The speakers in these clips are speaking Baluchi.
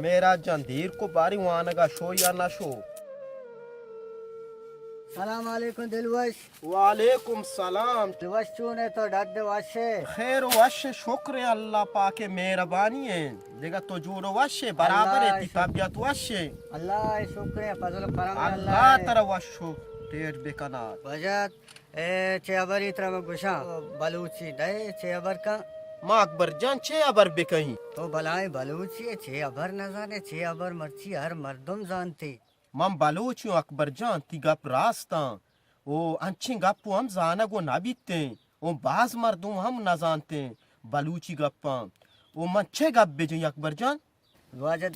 میرا جان دیر کو باری وانگا شو یا نہ شو؟ سلام علیکم دلوش۔ وعلیکم سلام۔ دلوش چون ئے تو، ڈڈ وش ئے؟ خیر وش، شکر اللہ پاک مہربانی ایں۔ دگہ تو جوڑ وش ئے، برابر ئے، اللہ تئی شکر۔ طبیعت وش ایں؟ اللہ شکر ایں، فضل و کرم اللہ اللہ ایں۔ ترا وش و ٹیٹ بکنات۔ بجات اے چے ہبری ترا من گوشاں؟ بلوچی نئے، چے ہبر کن؟ ما اکبر جان چے ہبر بکنیں؟ تو بلائیں بلوچی ئے، چے ہبر نزانے؟ چے ہبر مرچی ہر مردم زانتے۔ من بلوچی اوں اکبر جان، تی گپ راستاں۔ او انچیں گپ ہم زانگ و نہ بیتیں۔ او باز مردم ہم نزانتیں بلوچی گپاں۔ او من چے گپ بجیں اکبر جان؟ واجہ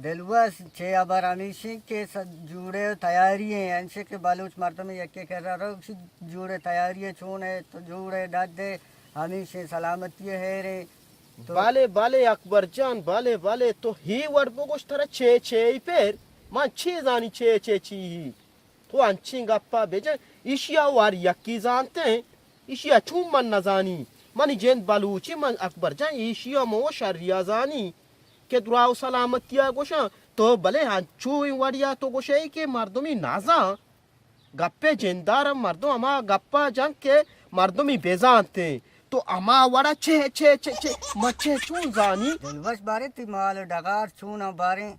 دلوش، چے ہبر ہمیش ایں کہ س-، جوڑے و تیاری ایں، انچیں کہ بلوچ مردم یکے کرا رو، گشی جوڑے تیاری ایں، چون ئے تو، جوڑے ڈڈ ئے، ہمیش ایں، سلامتی ایں، ہیر ایں۔ تو بلے، بلے اکبر جان، بلے، بلے، تو ہی وڑ بگوش ترا چے چے ای پیر، من چے زانی چے چے چی ہی۔ تو انچیں گپا بجن، ایشیا وار یکی زانتیں، ایشیا چون من نزانی؟ منی جند بلوچی، من اکبر جان ایشیا مو شریا زانی کہ دراہ و سلامتیا گوشاں۔ تو بلے انچویں وڑیا تو گوشئے کہ مردمی نزان، گپے جندارا مردم ہما گپا جن کہ مردمی بزانتیں۔ تو ہما وڑا چے، چے، چے، چے، من چے چون زانی؟ دلوش بارے تی مال و ڈگار چوناں باریں؟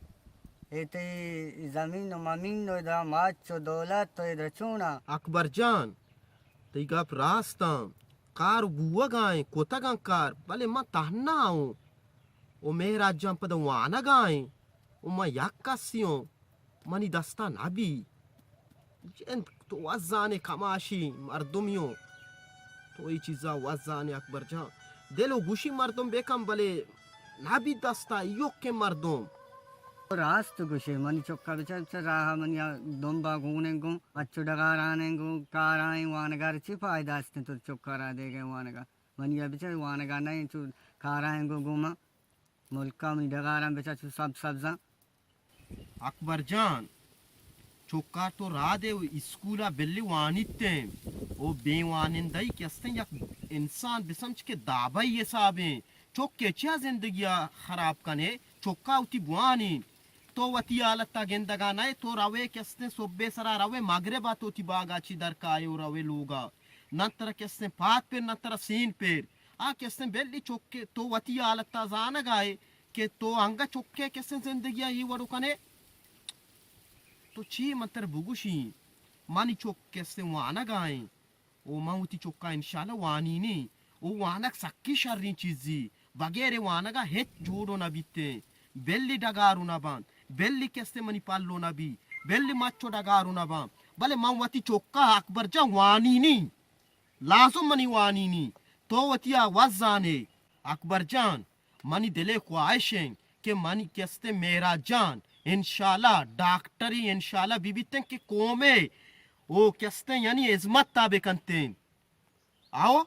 اے تئی زمین و ممین و ادا ماچ و دولت و ادا چوناں؟ اکبر جان، تئی گپ راستاں، کار بوگا ایں، کتگاں کار، بلے من تہنا اوں۔ و مہراج جان پدا وانگا ایں، و من یک کسی اوں، منی دستا نبی۔ جند تو وت زانے کماشی مردمی اوں۔ تو اے چیزا وت زانے اکبر جان۔ دل و گوشی مردم بکن، بلے نبی دستا ایوکیں مردم۔ راست گوشے، منی چکا بچار چہ راہ منی دمبا گونیں گوں، اچو ڈگارانیں گوں، کارائیں وانگار چی فائدہ استیں تو چکا را دے گئے وانگا؟ منی بچار وانگا نہ انچو کارائیں گوں گوما۔ ملکا منی ڈگاراں بچار چو سبز سبزاں۔ اکبر جان، چکار تو راہ دے و اسکولا بلی وانیتیں۔ او بے وانندہی کہ استیں یک انسان بسمجھ کہ دابئی حسابیں۔ چکے چیا زندگیا خراب کنے؟ چکا وتی بوانی۔ تو وتی حالتا گندگا نئے، تو روے کہ استیں صبح سرا روے مغربا تو وتی باگا چی در کائے و روے لوگا۔ نن ترا کہ استیں پاد پیر، نن ترا سین پیر۔ آ کہ استیں بلی چکے تو وتی حالتا زانگائے۔ کہ تو انگہ چکے کسیں زندگی ء اے وڑ کنے؟ تو چی من ترا بگوشی؟ منی چک کسیں وانگ ء ایں، او من وتی چکا انشاءاللہ وانینی۔ او وانگ سکی شریں چیزی، بغیر وانگ ء ہچ جوڑ و نہ بیتیں۔ بلی ڈگار و نہ بنت، بلی کسیں منی پلو نہ بی، بلی مچ و ڈگار و نہ بنت، بلے من وتی چکا اکبر جان وانینی۔ لازم منی وانینی، تو وتی آ وت زانے۔ اکبر جان، منی دلے خواہش انت کہ منی کستیں مہراج جان انشاءاللہ ڈاکٹری انشاءاللہ بہ بیتیں کہ قومے او کستیں یعنی ہزمت تا بکنتیں۔ آؤ،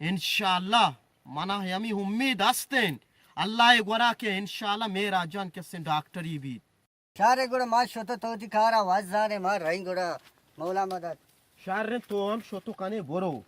انشاءاللہ منا ہمی امید ہستیں اللہ گورا کہ انشاءاللہ مہراج جان کستیں ڈاکٹری بیت۔ شر گڑا ما شتو، تو وتی کارا وت زانے، ما رئیں گڑا مولا مدد۔ شر تو ہم شتو کنے برو۔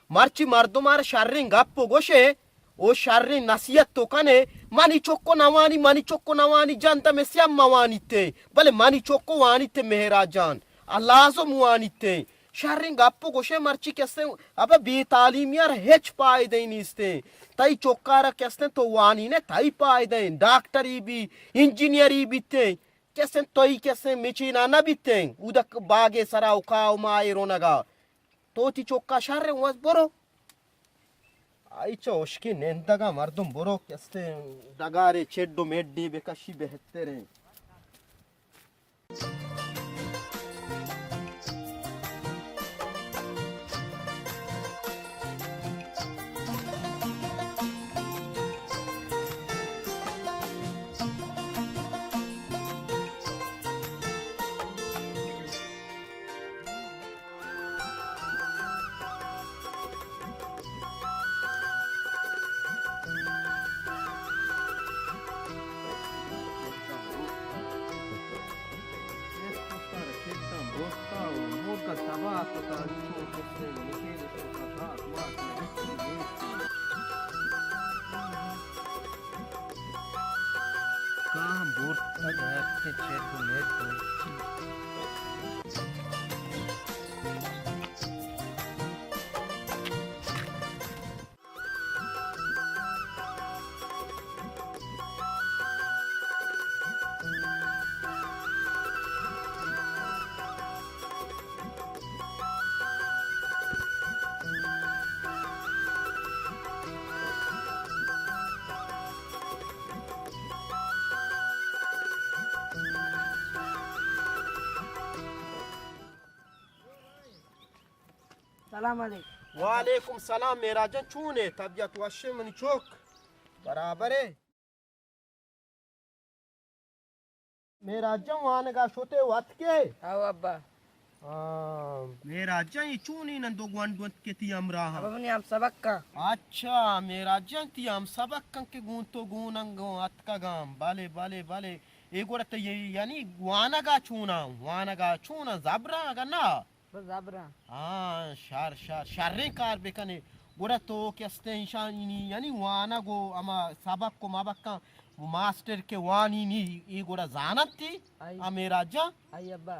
مرچی مردم آر شریں گپ و گوشے، او شریں نصیحت تو کنے، منی چکو نوانی، منی چکو نوانی، جند میں سیام موانیتے، بلے منی چکو وانیتے مہراج جان، لازم وانیتے۔ شریں گپ و گوشے مرچی کستیں، ابا بے تعلیمی آر ہچ پائدہ نیستیں۔ تئی چکارا کستیں تو وانینے تئی پائدہ ایں، ڈاکٹری بی، انجینئری بیتیں، کستیں توئی کستیں مچینا نہ بیتیں، اودک باگے سرا و کاو ماہے رونگا۔ تو تی چکا شریں وز برو۔ آئی چہ ہشکی نندگا مردم برو، کستیں ڈگارے چڈ و مڈی بکشی بہتریں۔ آ ہم بورتگ ات کہ چیٹ و میٹ بوت۔ سلام علیکم۔ وعلیکم سلام میرا جان، چون ئے؟ طبیعت وش ئے منی چک؟ برابر ئے؟ میرا جان وانگا شتے وت کے؟ او ابا۔ ہاں۔ میرا جان، اے چونیں نندو گونڈو انت کہ تی ہمراہ؟ ابا منی ہم سبق کن۔ اچھا، میرا جان، تی ہم سبق کن کہ گون تو گون انگو اتکگاں۔ بلے، بلے، بلے۔ اے گڑا تئی یعنی وانگا چوناں؟ وانگا چوناں؟ زبراں اگاں نا؟ بس زبراں۔ ہاں، شر، شر، شریں کار بکنے۔ گڑا تو کہ استیں ایشانی یعنی وانگ و ہما سبق و مبکاں و ماسٹر کہ وانی نی، اے گڑا زاننتی؟ آئی۔ آ میرا جان؟ آئی ابا۔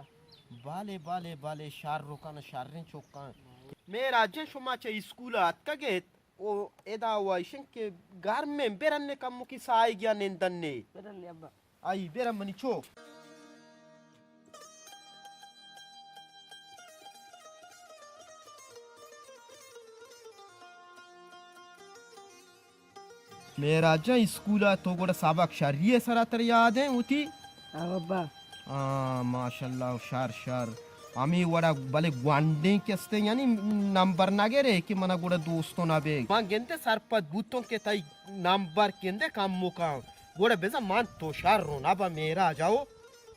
بلے، بلے، بلے، شر کن، شریں چکاں۔ میرا جان، شما چہ اسکول اتکگ ات و ادا و ایشن کہ گرمیں، برنے کمکی سائیگیا نندنے۔ برنے ابا۔ آئی، برم منی چو۔ میرا جان، اسکولا تو گڑا سبق شری ء سرا تر یاد ایں وتی؟ ہاں ابا۔ ہاں، ماشاءاللہ، شر، شر۔ ہمے وڑا بلے گونڈیں کستے یعنی نمبر نہ گرے کہ منا گڑا دوستوں نہ بے۔ من گندے سرپد بوتوں کہ تئی نمبر گندے کم مکان۔ گڑا بزاں من تو شر رو نہ با میرا جاؤ۔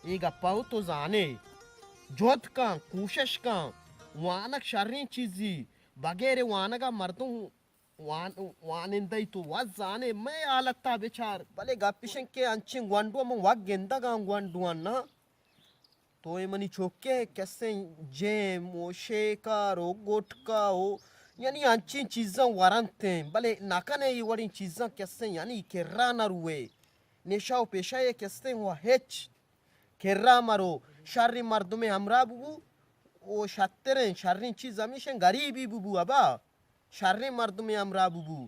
اے گپا تو زانے۔ جہد کن، کوشش کن۔ وانگ شریں چیزی۔ بغیر وانگا مردم وان-، وانندہ ای تو وت زانے، مئے حالتا بچار۔ بلے گپ اش انت کہ انچیں گونڈو من وت گندگاں گونڈواں نا۔ تو اے منی چکے کسیں جیم و شیکار و گٹکا و یعنی انچیں چیزاں ورنت ایں، بلے نہ کنے اے وڑیں چیزاں کسیں یعنی کرا نہ روئے۔ نشہ و پیشہ ء کستیں و ہچ کرا مرو، شریں مردمے ہمراہ ببو، او شتریں، شریں چیز ہمیش انت گریبی ببو ابا، شریں مردمے ہمراہ ببو۔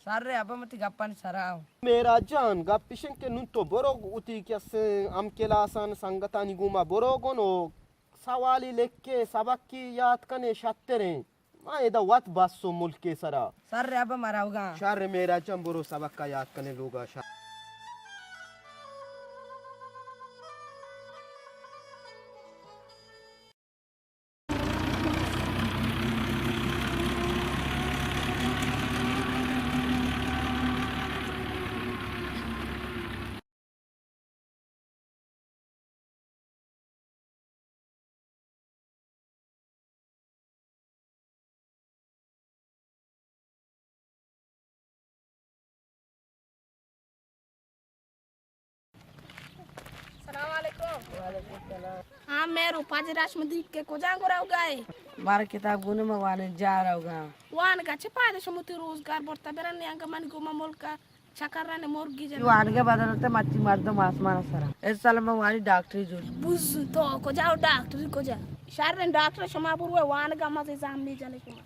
شر ابا، من تئی گپانی سرا آں۔ میرا جان، گپ اش انت کہ نوں تو برو وتی کسیں ہم کلاسان سنگتانی گوما برو گون و سوالی لکھے، سبقی یات کنے، شتریں۔ ما ادا وت بس و ملکے سرا۔ شر ابا، ما روگاں۔ شر میرا جان، برو سبقا یات کنے لوگا، شر۔ سلام علیکم۔ وعلیکم السلام۔ ہاں، مئے روپا جی راش مدیک کے کجا گو روگا ئے؟ مارا کتاب گونے، ما وانگا جا روگا۔ وانگا چہ پائدہ، شما وتی روزگار برتا برن، نیانگا من گوما ملکا چکرانی مرگی جنگ۔ وانگے بدل تے مچی مردم آسمان سرا۔ اے سال من وانی ڈاکٹری جوڑ۔ بز تو کجا و ڈاکٹری کجا؟ شریں ڈاکٹر شما برو وانگا، مزے زامنی جنے شما۔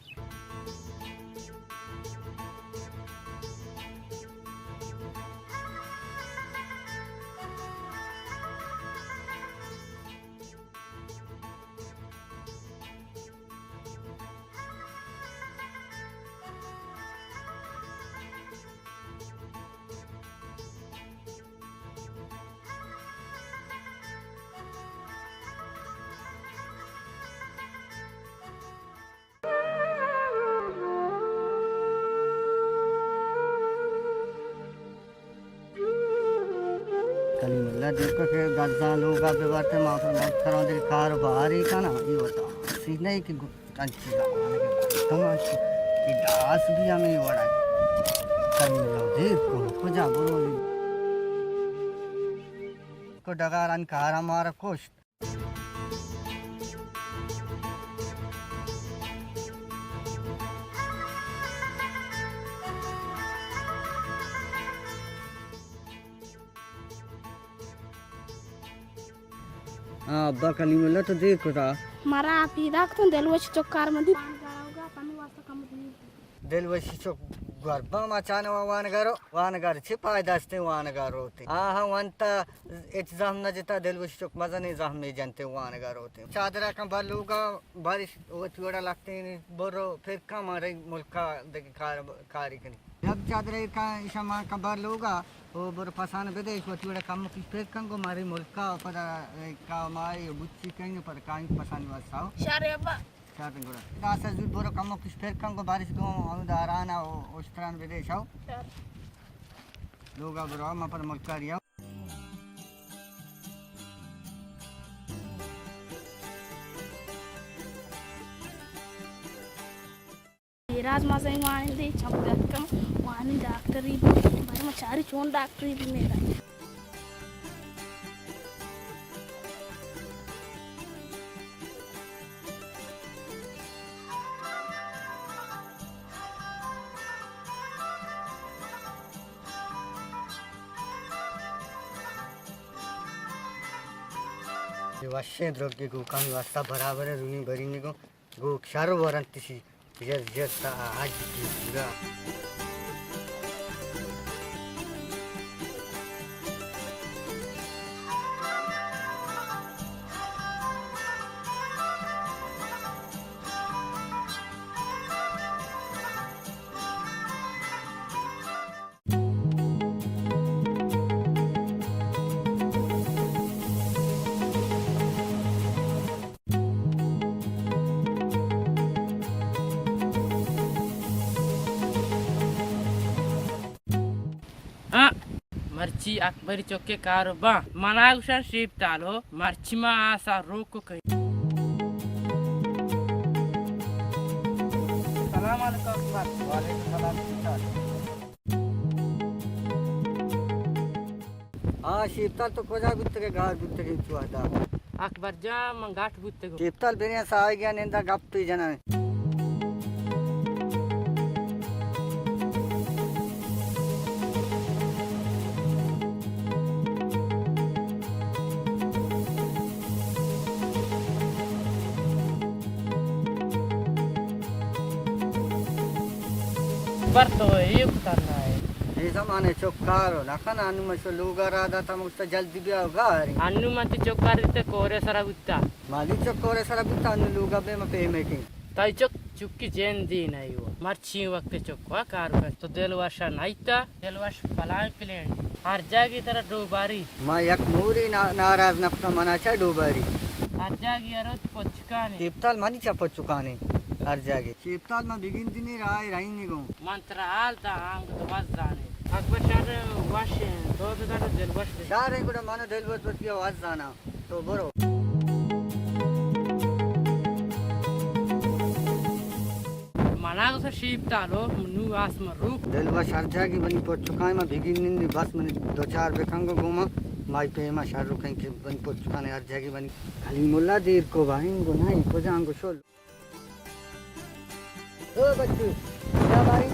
کلیم اللہ دیکھو کہ گزاں لوگا ببرتے، ما پر ملک کروں دل کار باری کنا، یہ ہوتا سیدھے کہ انچی زمانگ ء مردم انت کہ داس بھی ہمے وڑ ء۔ کلیم اللہ دیر کن، کجا برو؟ کو ڈگارانی کارا مارا کشت۔ ہاں، ابا کلیم اللہ تو دیر کتا۔ مارا پیدا کتوں دلوش چکار مدی۔ دلوشی چک گوربا ما چانوا وانگارو۔ وانگار چی پائدہ استے وانگارو تے۔ آہاں وانتا اچ زہم نہ جتا، دلوشی چک مزنیں زہمے جنتے وانگارو تے۔ چادرا کن بر لوگا بارش وتی وڑا لگتے برو پھر کم مارے ملکا دگہ کار، کاری کنی۔ جب چادرا کن ایشا مان کن بر لوگا او برو پسان بدے، ایش وتی وڑا کم کش پھر کن گو مارے ملکا پدا کا مائی بچی کہیں پر کائیں پسان واساو۔ شارے ابا۔ چار دن گڑا۔ داسا زود برو کمو کش پھر کن گو بارش گو ہم دارانا او اشتران بدے شاو۔ چار۔ لوگا برو ما پر ملکاری آو۔ ایراز مزنیں وانندے چم گتکم وانی ڈاکٹری بی۔ بھائی ما چاری چون ڈاکٹری بی میرا۔ اے وشیں درگے گوکانی واسطہ برابر ء رونی برینی گوں گوک شر ورنت شی جر جر تا حج کی پورا۔ آ، مرچی اکبری چکے کارو باں۔ منا گوشاں شیپ تالو، مرچی ما آسا روک کئی۔ سلام علیکم اکبر۔ وعلیکم سلام، ٹھیک ٹھاک۔ ہاں، شیپتال تو کجا بوتگے، گار بوتگے چو ادا؟ اکبر جان، من گاٹ بوتگو۔ شیپتال بریں ساہگے نندا گپ تو جناں۔ بر تو ایوک تنائے۔ اے زمانے چک کارو نہ کن، انو من شو لوگا را داتا، من گوشتا جلدی بیا و گاری۔ انو من تی چک کار دیتے کورے سرا بوتا۔ مالی چک کورے سرا بوتا، انو لوگا بے من پیمے کن۔ تائی چک چکی جین دی نہیں ہوا۔ مرچی وقت چک وا کار کن۔ تو دل وشا نائتا، دل وش پلان پلین۔ ہر جاگی ترا ڈوباری۔ ما یک موری نا-، ناراض نہ کتا، منا چا ڈوباری۔ ہر جاگی ارو تو پچ کانے۔ شیپتال منی چا پچکانے ہر جاگے۔ شیپتال من بگندینی راہ رہینی گوں۔ من ترا حال دا آنگ تو بس زانے۔ اکبر شہر وش ہیں، تو بگڑ دل وش بی۔ شہر ہیں گڑا من دل وش بی، بس زانا۔ تو برو۔ منا گوشت شیپتالو، نو آس من روک۔ دل وش ہر جاگی بنی پچکائیں، ما بگین نندی، بس منی دو چار بکنگو گوما، مائی پیما شر رو کہیں کہ بنی پچکانے ہر جاگی بنی۔ کلیم اللہ دیر کو بھائی، گو نہیں، کجا انگو شل۔ او بچو، بیا باری۔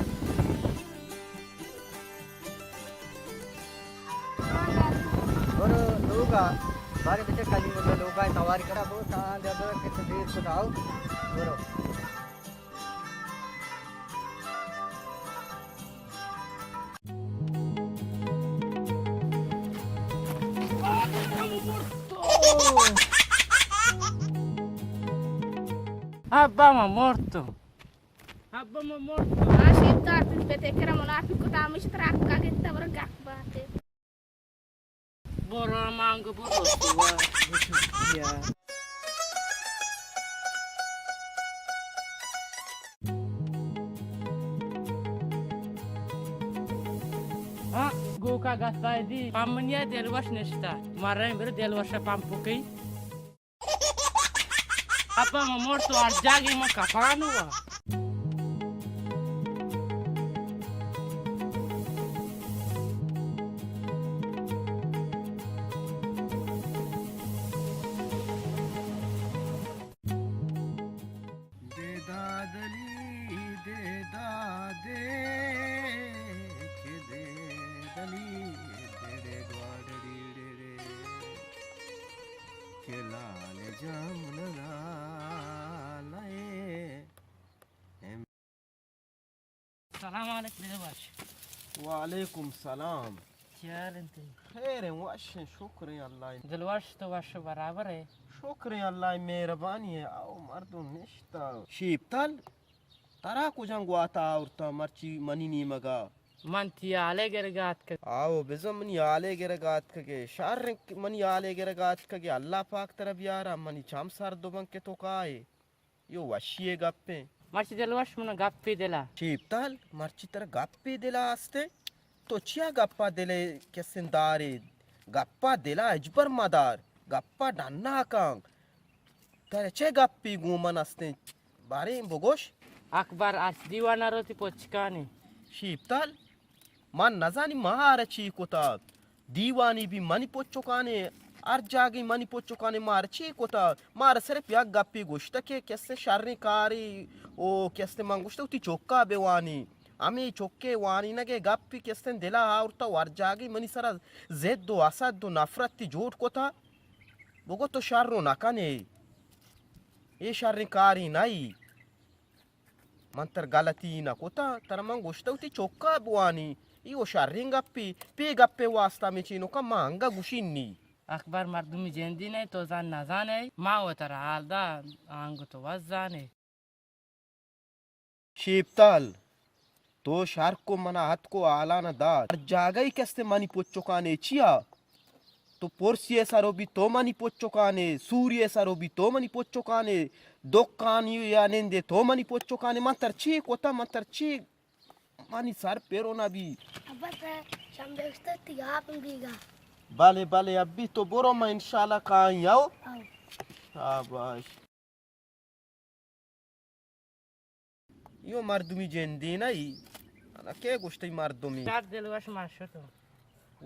برو لوگا، بارے بچے کلیم اللہ لوگا تواری کرا بو، تا دے دو کت دیر کو داو۔ برو۔ ابا ما مرتو۔ ابا ما مرتو۔ آ شیپتال تئی پتے کرا منافق کتا، ہمیشہ ترا حقا گتا، برو گپ باتے۔ برو مانگ برو تو بیا۔ ہاں، گوکا گتا دی، پمنیا دلوش نشتا۔ مریں برو دلوش پمپ کئی۔ ابا ما مرتو، ہر جاگے ما کپانو وا۔ دے دادلی، دے دادے، کہ دے دلی، دے دے گواڈڑی ڈے ڈے۔ کہ لا سلام علیکم دلوش۔ وعلیکم سلام۔ چی حال انت؟ خیر ہیں، وش ہیں، شکر ہیں اللہ۔ دلوش تو وش برابر ہے۔ شکر ہیں اللہ، مہربانی ہے۔ او مردم نشتا۔ شیپتل، ترا کجان گواتا آورتا مرچی منی نیمگا؟ من تی حالے گرگا اتکگ۔ آو، بزن منی حالے گرگا اتکگے۔ شر انت منی حالے گرگا اتکگے۔ اللہ پاک ترا بیارا، منی چم سرد بن کہ تو کائے۔ یو وشی گپیں۔ مرچی دلوش من گپی دلا۔ شیپتل، مرچی ترا گپی دلا استیں؟ تو چیا گپا دلے کسیں دارے؟ گپا دلا اجبر مدار۔ گپا ڈنا کن۔ ترا چے گپی گوں من استیں؟ باریں بگوش۔ اکبر، اچ دیوانا روتی پچکانی۔ شیپتل، من نزانی مارا چی کتگ۔ دیوانی بی منی پچکانے، ہر جاگہی منی پچکانے، مارا چی کتگ؟ مارا صرف یک گپی گوشتگ کہ کسے شریں کاری او کسے من گوشتگ وتی چکا بوانی۔ ہمے چکے وانینگے گپی کسے دلا آورتگ و ہر جاگہی منی سرا ضد و حسد و نفرتی جوڑ کتگ۔ بگو تو شر و نکنے۔ اے شریں کاری نئی۔ من تر غلطی نہ کتا، ترا من گوشتہ وتی چکا بوانی، ای و شریں گپی، پی گپے واسطہ می چینوکا ما انگا گوشین نی۔ اکبر، مردمی جندی نہ، تو زان نزانے، ما و ترا حال دا، آنگو تو وز زانے۔ شیپتال، تو شر کو منا اتکو حالانا دات۔ ہر جاگہی کستے منی پچکانے چیا؟ تو پرسی ء سرو بی تو منی پچکانے، سوری ء سرو بی تو منی پچکانے، دکانی یا نندے تو منی پچکانے، من تر چی کتا، من تر چی، منی سر پیرو نہ بی۔ ابا ترا شمبے اشتو تی آپ بیگا۔ بلے، بلے، ابی تو برو، من انشاءاللہ کائیں یو۔ آؤ۔ شاباش۔ یو مردمی جندے نہ ای۔ انا کے گوشتئی مردمی؟ شر دل وش ما شتو۔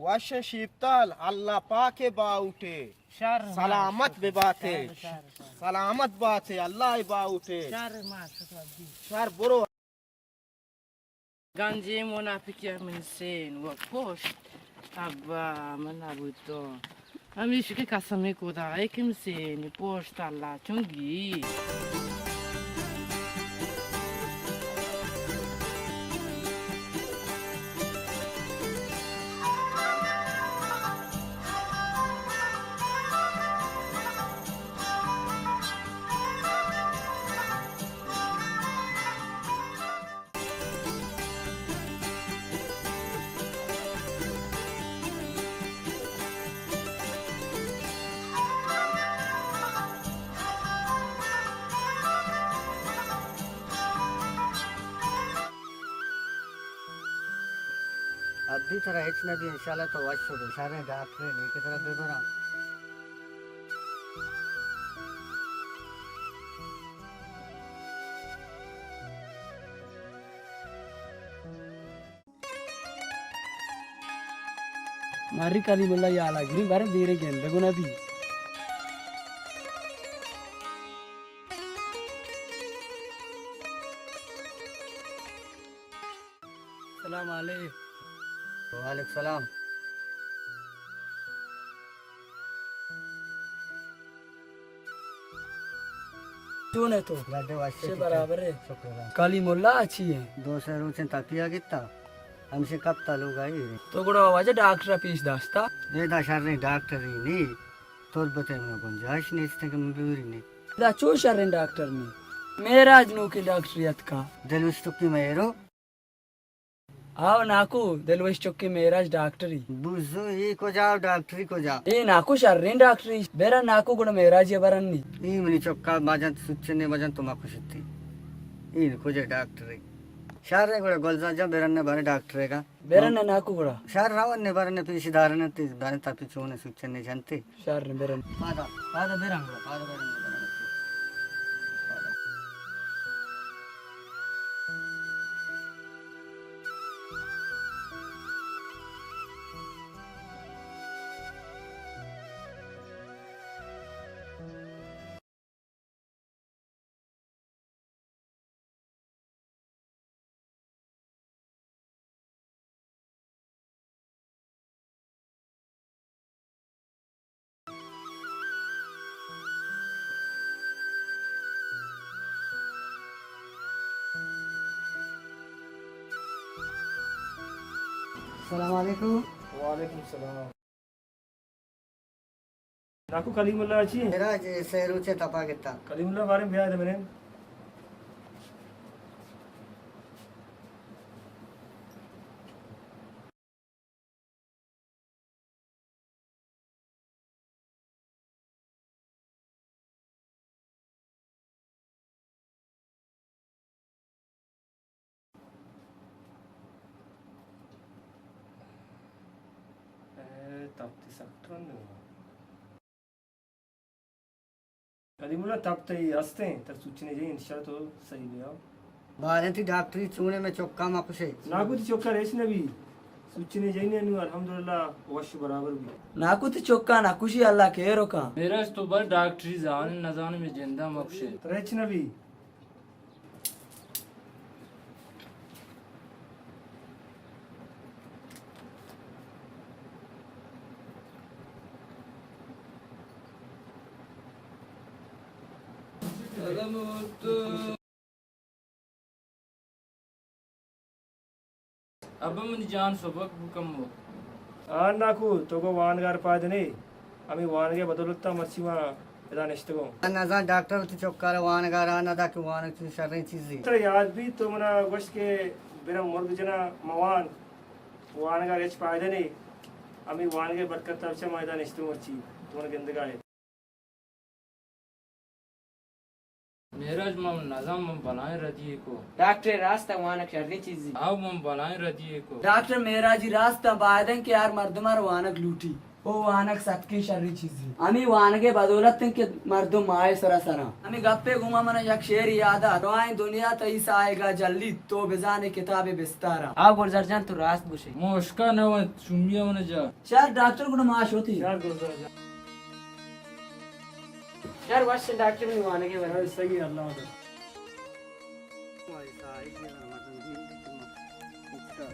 وش شیپتال، اللہ پاک باوٹے۔ شر ما سلامت شتو۔ بباتے۔ شر، شر، شر۔ سلامت باتے، اللہ باوٹے۔ شر ما شتو ابی۔ شر برو۔ گنجیں منافقی ء منی سین و پشت، ابا من نبوتوں۔ ہمیش کہ قسم خدا ء کہ من سین پشت اللہ چنگی۔ ابی ترا ہچ نہ بی، انشاءاللہ تو وش بے۔ شریں ڈاکٹرے نی کہ ترا ببراں۔ ماری کلیم اللہ یالا گرین بارے دیرے گندگو نہ بی۔ سلام علیکم۔ وعلیکم سلام۔ چون ئے تو؟ گڈے وش ئے، چے برابر ئے؟ شکر اللہ۔ کلیم اللہ چی ئے؟ دو سے روچیں تپیا گتا، ہمشے کپتا لوگا اے۔ تو گڑا واجہ ڈاکٹر پیش داشتا؟ اے دا شریں ڈاکٹر ہی نی، تربت ء من گنجائش نیست کہ من ببری نی۔ دا چو شریں ڈاکٹر نی؟ معراج نوکیں ڈاکٹر اتکا۔ دلوش چکی مہرو۔ آو ناکو، دلوش چکے معراج ڈاکٹری۔ بوزو، اے کجا ڈاکٹری کجا؟ اے ناکو شریں ڈاکٹری۔ برا ناکو گڑا معراج ء برن نی۔ اے منی چکا ماجن سچنے مجن تو ما کشتی۔ اے کجا ڈاکٹری؟ شر گڑا گلزار جان برن بارے ڈاکٹرے کا۔ برن ناکو گڑا۔ شر روان نے برن پیش دارن تی برن تپی چون سچنے جنتے۔ شر برن۔ پادا، پادا برن گڑا، پادا برن گڑا۔ السلام علیکم۔ وعلیکم السلام۔ ناکو کلیم اللہ چی؟ میرا جی سے روچے تپا گتا۔ کلیم اللہ بارے بیا دے میرے۔ اے، تپتی سک ترند۔ کلیم اللہ، تپ تئی ہستیں، تر سوچنے جئی، انشاءاللہ تو صحیح بیا۔ باریں تئی ڈاکٹری چونے میں چکا ما کشے۔ ناکو تئی چکا ریچ نبی۔ سوچنے جئی نے نو الحمدللہ وش برابر بی۔ ناکو تئی چکا نہ کشی، اللہ کیر کن۔ میرا تو بر ڈاکٹری زان نزان میں جندا مکشے۔ ریچ نبی۔ ابا منی جان سبک بکمو۔ آ ناکو، تو گو وانگار پاد نے، ہمیں وانگے بدولتا مرچی ما ادا نشتگوں۔ نزان ڈاکٹر وتی چکار وانگار آ ندا کہ وانگ چون شریں چیزی۔ ترا یاد بی تو منا گوشت کہ برم مرگ جنا موان، وانگار ہچ پائدہ نے، ہمیں وانگے برکت ترچہ ما ادا نشتگوں مرچی، تو منا گندگا ہے۔ معراج، من نزان من بلائیں ردی کو۔ ڈاکٹر، راست وانگ شریں چیزی۔ او من بلائیں ردی کو۔ ڈاکٹر معراجی، راست بائدن کہ ہر مردم ہر وانگ لوٹی۔ او وانگ سکیں شریں چیزی۔ ہمیں وانگے بدولت انت کہ مردم مائے سرا سرا۔ ہمیں گپے گوما من یک شعر یاد آ، روائیں دنیا تئی سائگا جلی، تو بزانے کتاب بستارا۔ آ گلزار جان، تو راست گوشے۔ موشکا نہ ونت، شمیا من جا۔ شر ڈاکٹر گڑا ما شوتی۔ شر گلزار جان۔ شر وش ڈاکٹر منی وانگے ور۔ شر صحیح، اللہ حافظ۔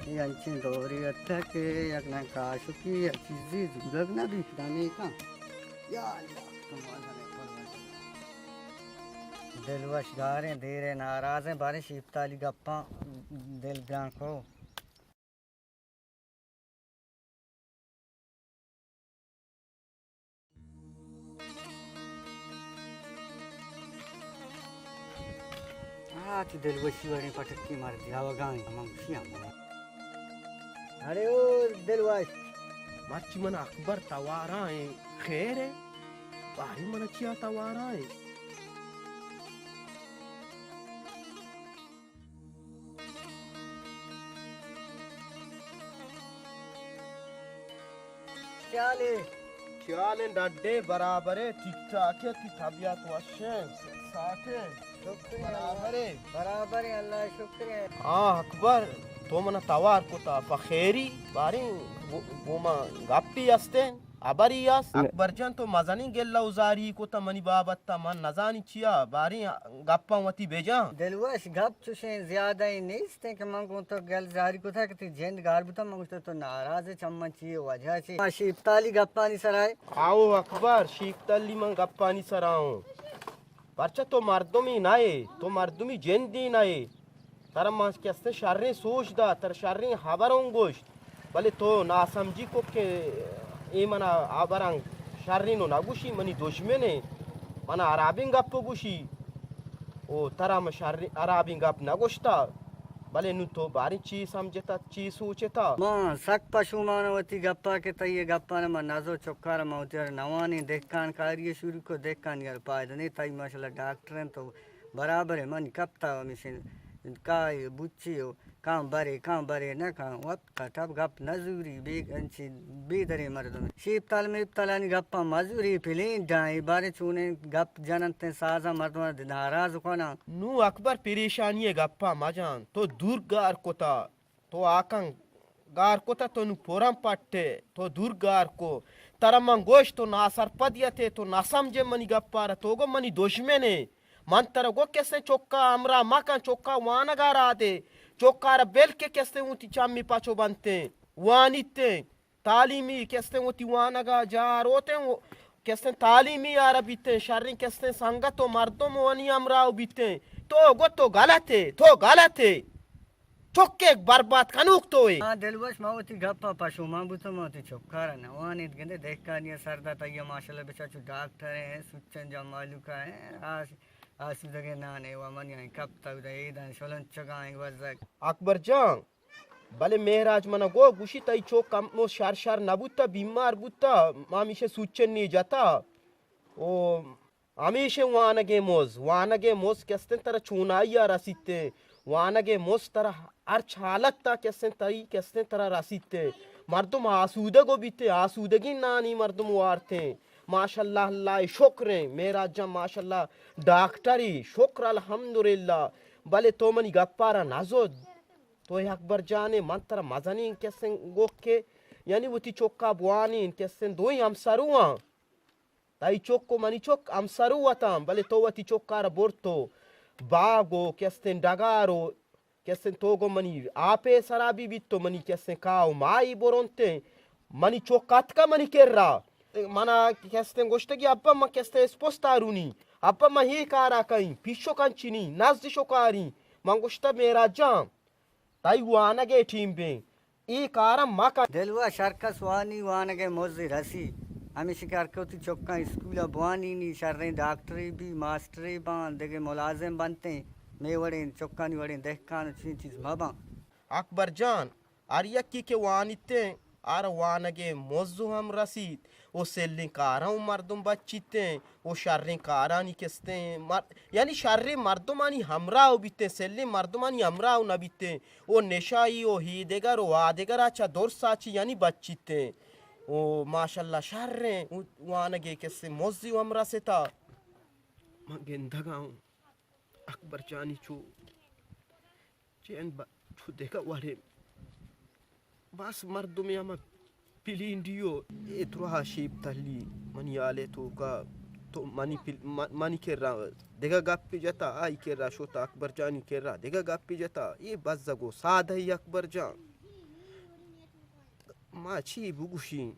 اے انچیں دورے اتک کہ یک نہ کاشکی یا چیزے زورگ نہ بیت، دمے کن۔ یا اللہ، تو مزن پروردگار۔ دلوش گاریں، دیرے ناراضیں، باریں شیپتالی گپاں دل گران کو۔ آ، چہ دلوشی وڑیں پٹکی مردے آوگا انت، ہما گوشی ہما۔ اڑے او دلوش۔ مرچی من اکبر تواراں ایں، خیر اے؟ باری من چیا تواراں ایں؟ چالے۔ چالیں ڈڈے برابرے، ٹھیک ٹھاکے، تی طبیعت وشیں، ساٹے۔ شکر اے۔ برابرے۔ برابرے، اللہ شکر اے۔ ہاں اکبر، تو منا توار کتا پہ خیری، باریں گو-، گوما گپی استیں۔ ہبری است؟ نہ۔ اکبر جان، تو مزنیں گلہ و زاری کتہ منی بابت ءَ، من نزانی چیا، باریں گپاں وتی بجاں۔ دلوش، گپ چوشیں زیادہ ئے نیست انت کہ من گوں تو گل زاری کتہ کہ تئی جند گار بوتہ، من گوشتہ تو ناراض ئے، چہ من چی وجہ چی؟ ما شیپتالی گپانی سرا ئے۔ آؤ اکبر، شیپتالی من گپانی سرا اوں۔ پرچہ تو مردمے نہ ئے، تو مردمی جندے نہ ئے۔ ترا من کستیں شریں سوج دات، ترا شریں ہبر اوں گوشت، بلے تو ناسمجھی کت کہ اے منا ہبراں شریں و نہ گوشی، منی دژمن ایں، منا ہرابیں گپ گوشی۔ او ترا من شریں ہرابیں گپ نہ گوشتا، بلے نوں تو باریں چی سمجھتا، چی سوچتا؟ من سک پشومان وتی گپا کہ تئی اے گپاں من نزو چکار من وتی نوانیں دہکان کاری شروع کو، دہکانی ار پائدہ نے، تئی ماشاءاللہ ڈاکٹر انت تو برابر اے، من کپتا ہمیشیں کائے بچی و کاں برے، کاں برے نہ کاں، وت کٹب گپ نہ زوری، بے انچی بے دریں مردم۔ شیپتال میپتالانی گپاں مہ زوری، پلین ڈائیں، باریں چونیں گپ جننت سازاں مردم ناراض کناں۔ نوں اکبر پریشانی گپاں مجان، تو دور گار کتا۔ تو آکاں گار کتہ، تو نوں پرم پٹے، تو دور گار کو۔ ترا من گوشت، تو ناسرپدیت ئے، تو نہ سمجھے منی گپارا، تو گو منی دژمن ئے۔ من ترا گو کسیں چکا ہمراہ مکن، چکا وانگا را دے، چکارا بل کہ کسیں وتی چمی پچو بنتیں، وانیتیں۔ تعلیمی کستیں وتی وانگا جاہ روتیں، و کستیں تعلیمی آرا بیتیں، شریں کستیں سنگت و مردم و انی ہمراہ بیتیں۔ تو گو تو غلط ئے، تو غلط ئے۔ چکے برباد کنوک تو ئے۔ ہاں دلوش، ما وتی گپ ءَ پشومان بوتم، ما وتی چکارا نہ وانیت، گندے دہکانی ءَ سر دات، آئی ءَ ماشاءاللہ بچار چو ڈاکٹر ایں، سوچن جان مالوکا ایں، آس-، آسودگیں نانے و منی آئیں کپتگ، ادا ایدان شلنچگا ایں بزگ۔ اکبر جان، بلے مہراج منا گو گوشی تئی چک ہمو شر شر نہ بوتا، بیمار بوتا، ما ہمیشہ سوچن نی جتا۔ او ہمیشیں وانگیں مز، وانگیں مز کہ استیں ترا چونائی ءَ رسیتیں، وانگیں مز ترا ہرچ حالت ءَ کہ استیں تئی کہ استیں ترا رسیتیں۔ مردم آسودگ و بیتیں، آسودگی نانی مردم وارتیں۔ ماشاءاللہ، اللہ ءِ شکریں، مہراج جان ماشاءاللہ ڈاکٹری، شکر الحمدللہ۔ بلے تو منی گپارا نہ زد، تو اکبر جانے، من ترا مزنیں کہ استیں گوکے، یعنی وتی چکا بوانین کہ استیں دوئیں ہمسرواں۔ تئی چک و منی چک ہمسرو اتاں، بلے تو وتی چکارا برتو باگ و کہ استیں ڈگار و کہ استیں تو گوں منی آپے سرا بی بیت تو منی کہ استیں کاہ و ماہی برونتیں۔ منی چک اتکا منی کرا، منا کہ استیں گوشتگی ابا من کہ استیں اسپست آرونی، ابا من اے کارا کئیں، پیشو کنچنی، نزد شکاری۔ من گوشتا مہراج جان، تئی وانگ ءِ ٹیم بیں، اے کاراں مکن۔ دلوش، ہرکس وانی وانگ ءِ مزے رسی، ہمیشی کہ ہرکہ وتی چکاں اسکول ءَ بوانینی، شریں ڈاکٹرے بی، ماسٹرے باں، دگہ ملازم بنتیں، مے وڑیں چکانی وڑیں دہکان و چین چیز مباں۔ اکبر جان، ہر یکی کہ وانیتیں، آرا وانگ ءِ مز ہم رسیت، و سلیں کاراں و مردم بچیتیں و شریں کارانی کستیں مر-، یعنی شریں مردمانی ہمراہ و بیتیں، سلیں مردمانی ہمراہ و نہ بیتیں و نشائی و ہیدگر و آدگرا چہ درسا چی یعنی بچیتیں و ماشاءاللہ شریں و وانگے کستیں مزی و ہم رستا۔ من گندگا ہوں اکبر جانی چو چین با-، چو دگہ وڑے بس مردمے ہما پلینڈی و اے ترا شیپ تلی منی حالے توکا تو منی پل-، م-، منی کرا دگہ گپے جتا، آئی کرا شوتا اکبر جانی کرا دگہ گپے جتا۔ اے بزگ و سادہ ای اکبر جان، ما چی بگوشیں؟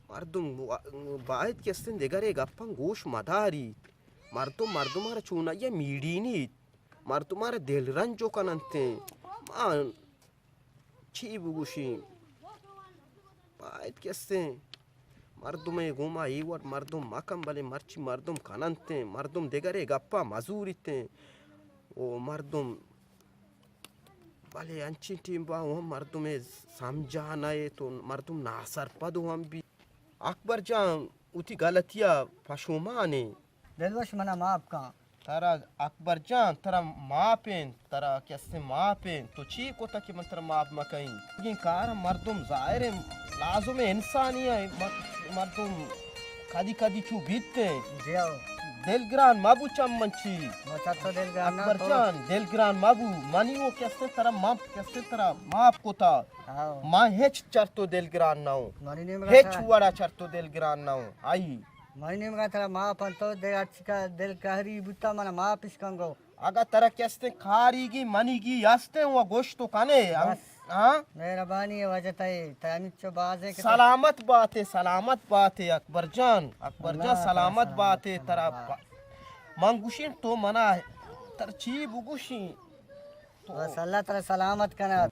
مردم وا-، باید کہ استیں دگرے گپاں گوش مداریت۔ مردم مردمارا چونائی میڑینیت۔ مردمارا دلرنج کننتیں۔ ما چی بگوشیں؟ باید کہ استیں مردمے گوما اے وڑ مردم مکن، بلے مرچی مردم کننتیں، مردم دگرے گپا مزوریتیں۔ او مردم، بلے انچیں ٹیم با ہم مردمے سمجھا نہ ایت و مردم ناسرپد ہم بیت۔ اکبر جان، وتی غلطیا پشومانے۔ دلوش، منا معاف کن۔ ترا اکبر جان، ترا معاف انت، ترا کسے معاف انت۔ تو چی کتا کہ من ترا معاف مکنیں؟ اگیں کار مردم ظاہر ہے، لازم ہے انسانی ہے، مر-، مردم کدی کدی چو بیت ہیں۔ جی ہو۔ دلگران مبو چم من چی۔ ما چہ تو دلگران نہ اکبر تو۔ جان، دلگران مبو۔ منی وہ کسے ترا معاف، کسے ترا معاف کتا۔ ہاں۔ ما ہچ چر تو دلگران نہ ہوں۔ منی نیمگا ہچ ترا وڑا چر تو دلگران نہ ہوں۔ آئی۔ منی نیمگا ترا معاف انت، تو دل ہرچی کا دل قہری بوتا، منا معاف اش کن گو۔ اگا ترا کستیں کاریگی منیگی ہستیں و گوشت و کنے، بس۔ ہاں؟ مہربانی ہے وجہ تئی، تئی ہمچو بازے کہ تو سلامت باتے، سلامت باتے اکبر جان، اکبر اللہ جان تعالی سلامت سلامت باتے، ترا ہاں۔ پ-، من گوشیں تو منا تر چی بگوشیں؟ تو بس اللہ ترا سلامت کنا۔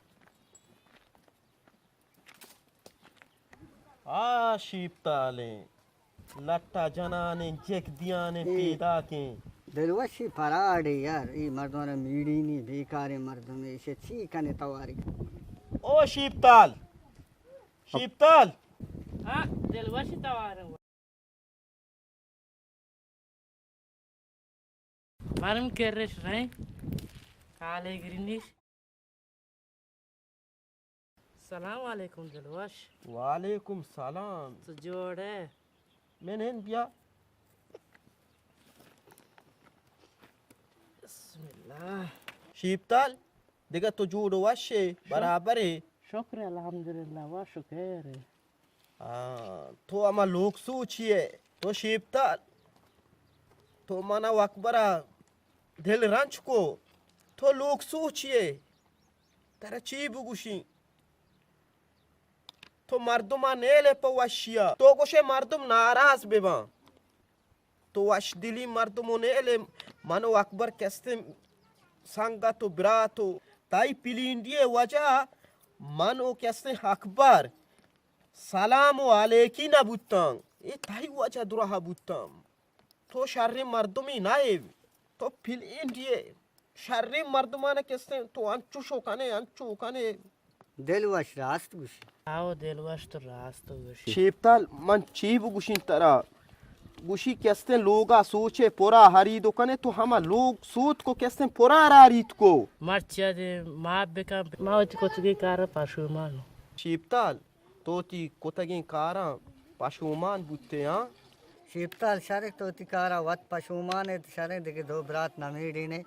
آ شیپتالیں، لٹا جنانیں، جک دیانیں، اے پیداکیں۔ دلوشی پراڈے یار، اے مردمانا میڑینی، بیکاریں مردمے، ایشی چی کنے تواری؟ او شیپتال، شیپتال۔ ہاں، دلوشی توارا۔ مرم کرش رہیں، کالے گرینیش۔ سلام علیکم دلوش۔ وعلیکم سلام۔ تو جوڑ ہے؟ من ہند بیا۔ بسم اللہ۔ شیپتال، دگہ تو جوڑ وش ہے، شکر۔ برابر ہے؟ شکر الحمدللہ، وا شکر ہے۔ آ، تو ہما لوگ سوچی ہے، تو شیپتال، تو منا و اکبرا دل رنج کو، تو لوگ سوچی ہے، ترا چی بگوشی؟ تو مردما نیلے پہ وشیا، تو گوشے مردم ناراض بباں۔ تو وش دلی مردم و نیلے، من و اکبر کستیں سنگت و برات و تئی پلینڈی ءِ وجہ من و کستیں اکبر سلام و علیکی نہ بوتاں۔ اے تئی وجہ دراہ بوتاں۔ تو شریں مردمے نہ ئے۔ تو پلینڈی ئے۔ شریں مردمان کستیں تو انچوش کنے، انچو کنے۔ دل وش راست گوشی۔ آو دل وش تو راست گوشی۔ شیپتال من چی بگوشین ترا؟ گوشی کستیں لوگا سوچے پورا ہرید کنے، تو ہما لوگ سوت کو کستیں پورا راریت کو۔ مرچی دے معاف بکن، ما وتی کتگی کار پشومان۔ شیپتال تو تی کتگیں کاراں پشومان بوتے ہاں؟ شیپتال شریں تو تی کارا وت پشومان ئے، شریں دگہ دو برات نمیڑینے۔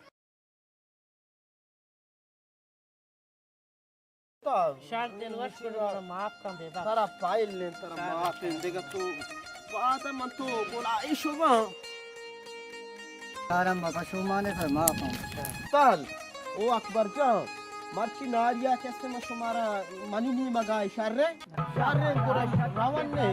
شر دل وش بہ بی، ترا معاف کن بے بخش۔ ترا پائل نے، ترا معاف نے، دگہ تو پادا من تو بولا ای شوباں۔ کارم ما پشومانے، ترا معاف ہم۔ تال او اکبر جان، مرچی ناریا کسے ما شمارا منی نیمگا شر ہے۔ شریں گڑا روان نے۔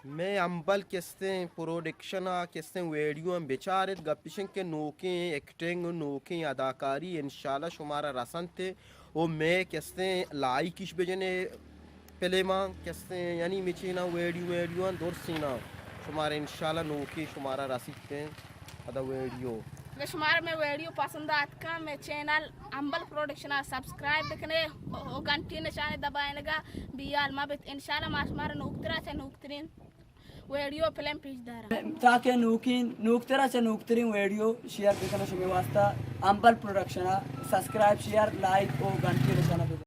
مئے امبل کستیں پروڈکشن ءَ کستیں ویڈیو ہم بچارت، گپ اش انت کہ نوکیں ایکٹنگ، نوکیں اداکاری انشاءاللہ شمارا رسنت۔ و مئے کستیں لائکش بجنے، پلیماں کستیں یعنی مچیناں ویڈیو ویڈیو آں درسیناں شمارا انشاءاللہ نوکیں شمارا رسیت پدا ویڈیو۔ اگہ شمارا مئے ویڈیو پسند آتکاں، مئے چینل امبل پروڈکشن ءَ سبسکرائب بکنے و گھنٹی نشانے دبائینگا بیال مہ بیت۔ انشاءاللہ ما شمارا نوکترا چہ نوکترین ویڈیو فلم پیش داراں۔ تاکہ نوکین، نوکترا چہ نوکترین ویڈیو شیئر بکناں شمے واسطہ امبل پروڈکشن ءَ سبسکرائب، شیئر، لائک و گھنٹی نشان